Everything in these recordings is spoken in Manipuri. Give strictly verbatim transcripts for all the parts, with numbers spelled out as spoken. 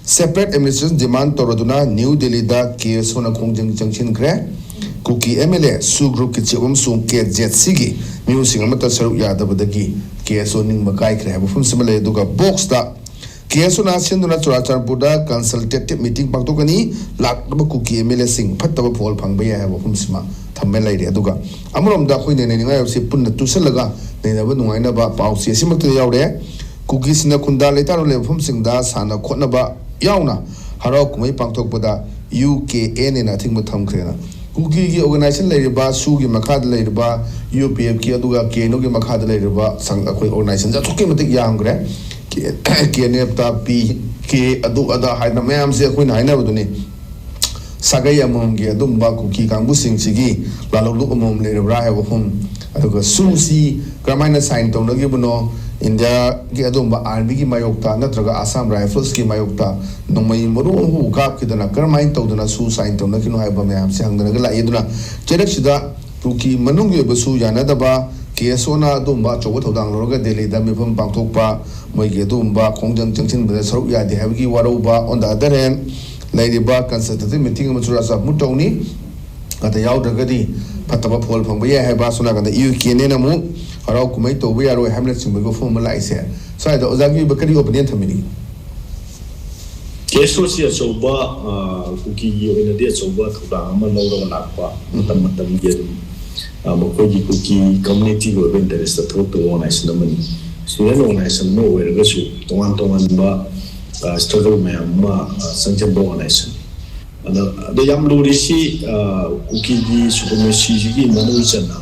separate administration demand ꯇꯧꯔꯗꯨꯅ ꯅ꯭ꯌꯨ ꯗꯦꯜꯂꯤꯗ ꯀꯦ ꯑꯦꯁ ꯑꯣꯅ ꯈꯣꯡꯖꯪ ꯆꯪꯁꯤꯟꯈ꯭ꯔꯦ꯫ ꯀꯨꯀꯤ ꯑꯦꯝ ꯑꯦꯜ ꯑꯦ ꯁꯨ ꯒ꯭ꯔꯨꯞꯀꯤ ꯆꯤꯐ ꯑꯃꯁꯨꯡ ꯀꯦ ꯖꯦꯠ ꯁꯤꯒꯤ ꯃꯤꯑꯣꯏꯁꯤꯡ ꯑꯃꯠꯇ ꯁꯔꯨꯛ ꯌꯥꯗꯕꯗꯒꯤ ꯀꯦ ꯑꯦꯁ ꯑꯣ ꯅꯤꯡꯕ ꯀꯥꯏꯈ꯭ꯔꯦ ꯍꯥꯏꯕ ꯋꯥꯐꯝꯁꯤꯃ ꯂꯩ꯫ ꯑꯗꯨꯒ ꯕꯣꯛꯁꯇ ꯀꯦ ꯑꯦꯁ ꯑꯣꯅ ꯁꯤꯟꯗꯨꯅ ꯆꯨꯔꯥꯆꯥꯟꯄꯨꯔꯗ consultative meeting ꯄꯥꯡꯊꯣꯛꯀꯅꯤ꯫ ꯂꯥꯛꯂꯤꯕ ꯀꯨꯀꯤ ꯑꯦꯝ ꯑꯦꯜ ꯑꯦꯁꯤꯡ ꯐꯠꯇꯕ ꯐꯣꯜ ꯐꯪꯕ ꯌꯥꯏ ꯍꯥꯏꯕ ꯋꯥꯐꯝꯁꯤꯃ ꯊꯝꯃ ꯂꯩꯔꯦ꯫ ꯑꯗꯨꯒ ꯑꯃꯔꯣꯝꯗ ꯑꯩꯈꯣꯏ ꯅꯩꯅꯅꯤꯡꯉꯥꯏ ꯍꯥꯏꯕꯁꯤ ꯄꯨꯟꯅ ꯇꯨꯁꯜꯂꯒ ꯅꯩꯅꯕ ꯅꯨꯡꯉꯥꯏꯅꯕ ꯄꯥꯎꯆꯦ ꯑꯁꯤꯃꯛꯇꯗ ꯌꯥꯎꯔꯦ꯫ ꯀꯨꯀꯤꯁꯤꯡꯅ ꯈꯨꯟꯗꯥ ꯂꯩꯇꯥꯔꯣꯜ ꯂꯩꯕ ꯃꯐꯝꯁꯤꯡꯗ ꯁꯥꯟꯅ ꯈꯣꯠꯅꯕ ꯌꯥꯎꯅ ꯍꯔꯥꯎ ꯀꯨꯝꯍꯩ ꯄꯥꯡꯊꯣꯛꯄꯗ ꯌꯨ ꯀꯦ ꯑꯦꯟ ꯑꯦꯅ ꯑꯊꯤꯡꯕ ꯊꯝꯈ꯭ꯔꯦꯅ ꯀꯨꯀꯤꯒꯤ organization ꯂꯩꯔꯤꯕ ꯁꯨꯒꯤ ꯃꯈꯥꯗ ꯂꯩꯔꯤꯕ ꯌꯨ ꯄꯤ ꯑꯦꯐꯀꯤ ꯑꯗꯨꯒ ꯀꯦ ꯑꯦꯟ ꯑꯣꯒꯤ ꯃꯈꯥꯗ ꯂꯩꯔꯤꯕ ꯁꯪ-, ꯑꯩꯈꯣꯏ organization ꯑꯗꯨꯛꯀꯤ ꯃꯇꯤꯛ ꯌꯥꯝꯈ꯭ꯔꯦ꯫ ꯀꯦ ꯑꯦꯟ ꯑꯦꯐꯇ ꯄꯤ ꯀꯦ ꯑꯗꯨ ꯑꯗꯥ ꯍꯥꯏꯅ ꯃꯌꯥꯝꯁꯦ ꯑꯩꯈꯣꯏꯅ ꯍꯥꯏꯅꯕꯗꯨꯅꯤ꯫ ꯁꯥꯒꯩ ꯑꯃꯃꯝꯒꯤ ꯑꯗꯨꯝꯕ ꯀꯨꯀꯤ ꯀꯥꯡꯕꯨꯁꯤꯡꯁꯤꯒꯤ ꯂꯥꯂꯣꯡꯂꯨꯞ ꯑꯃꯃꯝ ꯂꯩꯔꯕ꯭ꯔꯥ ꯍꯥꯏꯕ ꯋꯥꯐꯝ, ꯑꯗꯨꯒ ꯁꯨꯁꯤ ꯀꯔꯝꯍꯥꯏꯅ ꯁꯥꯏꯟ ꯇꯧꯅꯈꯤꯕꯅꯣ, ꯏꯟꯗꯤꯌꯥꯒꯤ ꯑꯗꯨꯝꯕ ꯑꯥꯔꯃꯤꯒꯤ ꯃꯥꯌꯣꯛꯇ ꯅꯠꯇ꯭ꯔꯒ ꯑꯁꯥꯝ ꯔꯥꯏꯐꯜꯁꯀꯤ ꯃꯥꯌꯣꯛꯇ ꯅꯣꯡꯃꯩ ꯃꯔꯨ ꯑꯃꯕꯨ ꯀꯥꯞꯈꯤꯗꯅ ꯀꯔꯝꯍꯥꯏꯅ ꯇꯧꯗꯅ ꯁꯨ ꯁꯥꯏꯟ ꯇꯧꯅꯈꯤꯅꯣ ꯍꯥꯏꯕ ꯃꯌꯥꯝꯁꯦ ꯍꯪꯗꯅꯒ ꯂꯥꯛꯏ꯫ ꯑꯗꯨꯅ ꯆꯩꯔꯛꯁꯤꯗ ꯀꯨꯀꯤ ꯃꯅꯨꯡꯒꯤ ꯑꯣꯏꯕꯁꯨ ꯌꯥꯅꯗꯕ, ꯀꯦ ꯑꯦꯁ ꯑꯣꯅ ꯑꯗꯨꯝꯕ ꯑꯆꯧꯕ ꯊꯧꯗꯥꯡ ꯂꯧꯔꯒ ꯗꯦꯜꯂꯤꯗ ꯃꯤꯐꯝ ꯄꯥꯡꯊꯣꯛꯄ, ꯃꯣꯏꯒꯤ ꯑꯗꯨꯒꯨꯝꯕ ꯈꯣꯡꯖꯪ ꯆꯪꯁꯤꯟꯕꯗ ꯁꯔꯨꯛ ꯌꯥꯗꯦ ꯍꯥꯏꯕꯒꯤ ꯋꯥꯔꯧꯕ꯫ On the other hand, ꯂꯩꯔꯤꯕ consultative meeting ꯑꯃ ꯆꯨꯔꯥꯆꯥꯟꯄꯨꯔ ꯇꯧꯅꯤ, ꯑꯗ ꯌꯥꯎꯗ꯭ꯔꯒꯗꯤ ꯐꯠꯇꯕ ꯐꯣꯜ ꯐꯪꯕ ꯌꯥꯏ ꯍꯥꯏꯕ, ꯑꯁꯣꯝ ꯅꯥꯀꯟꯗ ꯌꯨ ꯀꯦ ꯑꯦꯟ ꯑꯦꯅ ꯑꯃꯨꯛ ꯍꯔꯥꯎ ꯀꯨꯝꯍꯩ ꯇꯧꯕ ꯌꯥꯔꯣꯏ ꯍꯥꯏꯕꯅꯆꯤꯡꯕꯒꯤ ꯋꯥꯐꯝ ꯑꯃ ꯂꯥꯛꯏꯁꯦ꯫ ꯁ꯭ꯋꯥꯏꯗ ꯑꯣꯖꯥꯒꯤ ꯑꯣꯏꯕ ꯀꯔꯤ opinion ꯊꯝꯕꯤꯅꯤꯡꯉꯤ? ꯀꯦ ꯑꯦꯁ ꯑꯣ ꯁꯤ ꯑꯆꯧꯕ, ꯑ, ꯀꯨꯀꯤꯒꯤ ꯑꯣꯏꯅꯗꯤ ꯑꯆꯧꯕ ꯊꯧꯗꯥꯡ ꯑꯃ ꯂꯧꯔꯒ ꯂꯥꯛꯄ, ꯃꯇꯝ ꯃꯇꯝꯒꯤ ꯑꯗꯨꯝ, ꯑ, ꯃꯈꯣꯏꯒꯤ ꯀꯨꯀꯤ communityꯒꯤ ꯑꯣꯏꯕ interestꯇ ꯊꯕꯛ ꯇꯧꯕ organization ꯑꯃꯅꯤ꯫ Student organization ꯑꯃ ꯑꯣꯏꯔꯒꯁꯨ ꯇꯣꯉꯥꯟ ꯇꯣꯉꯥꯟꯕ, ꯑ, struggle ꯃꯌꯥꯝ ꯑꯃ, ꯑ, ꯆꯪꯁꯤꯟꯕ organization꯫ ꯑꯗ, ꯑꯗ ꯌꯥꯝ ꯂꯨꯔꯤꯁꯤ, ꯑ, ꯀꯨꯀꯤꯒꯤ supremacyꯁꯤꯒꯤ ꯃꯅꯨꯡ ꯆꯟꯅ,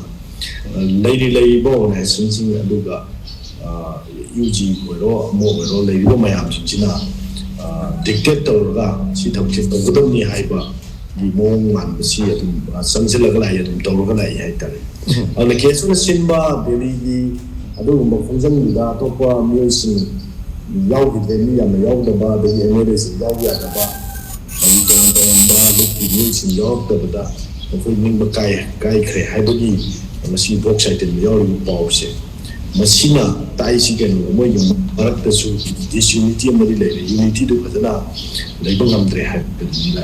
ꯑ, ꯂꯩꯔꯤ ꯂꯩꯔꯤꯕ organizationꯁꯤꯡ ꯑꯗꯨꯒ, ꯑ, ꯌꯨ ꯖꯤ ꯑꯣꯏꯔꯣ, ꯑꯃ ꯑꯣꯏꯔꯣ, ꯂꯩꯔꯤꯕ ꯃꯌꯥꯝꯁꯤꯡꯁꯤꯅ, ꯑ, dictate ꯇꯧꯔꯒ ꯁꯤ ꯊꯕꯛꯁꯦ ꯇꯧꯒꯗꯕꯅꯤ ꯍꯥꯏꯕꯒꯤ ꯃꯑꯣꯡ ꯃꯥꯟꯕꯁꯤ ꯑꯗꯨꯝ, ꯑ, ꯆꯪꯁꯤꯜꯂꯒ ꯂꯥꯛꯏ, ꯑꯗꯨꯝ ꯇꯧꯔꯒ ꯂꯥꯛꯏ ꯍꯥꯏꯇꯥꯔꯦ꯫ ꯑꯗꯨꯅ ꯀꯦ ꯑꯦꯁ ꯑꯣꯅ ꯁꯤꯟꯕ ꯗꯦꯜꯂꯤꯒꯤ ꯑꯗꯨꯒꯨꯝꯕ ꯈꯣꯡꯖꯪꯗꯨꯗ ꯑꯇꯣꯞꯄ ꯃꯤꯑꯣꯏꯁꯤꯡ ꯌꯥꯎꯈꯤꯗ꯭ꯔꯦ, ꯃꯤ ꯌꯥꯝꯅ ꯌꯥꯎꯗꯕ, ꯑꯗꯒꯤ ꯑꯦꯝ ꯑꯦꯜ ꯑꯦꯁꯤꯡ ꯌꯥꯎꯕ ꯌꯥꯗꯕ, ꯑꯗꯒꯤ ꯇꯣꯉꯥꯟ ꯇꯣꯉꯥꯟꯕ ꯂꯨꯞꯀꯤ ꯃꯤꯑꯣꯏꯁꯤꯡ ꯌꯥꯎꯔꯛꯇꯕꯗ ꯃꯈꯣꯏ ꯅꯤꯡꯕ ꯀꯥꯏ-, ꯀꯥꯏꯈ꯭ꯔꯦ ꯍꯥꯏꯕꯒꯤ ꯉꯁꯤ ꯕꯣꯛꯁ ꯑꯥꯏꯇꯦꯝꯗ ꯌꯥꯎꯔꯤꯕ ꯄꯥꯎꯁꯦ꯫ ꯃꯁꯤꯅ ꯇꯥꯛꯏꯁꯤ ꯀꯩꯅꯣ? ꯃꯣꯏꯒꯤ ꯃꯔꯛꯇꯁꯨ disunity ꯑꯃꯗꯤ ꯂꯩꯔꯦ, unity ꯗꯨ ꯐꯖꯅ ꯂꯩꯕ ꯉꯝꯗ꯭ꯔꯦ ꯍꯥꯏꯕꯗꯨꯅꯤꯅ꯫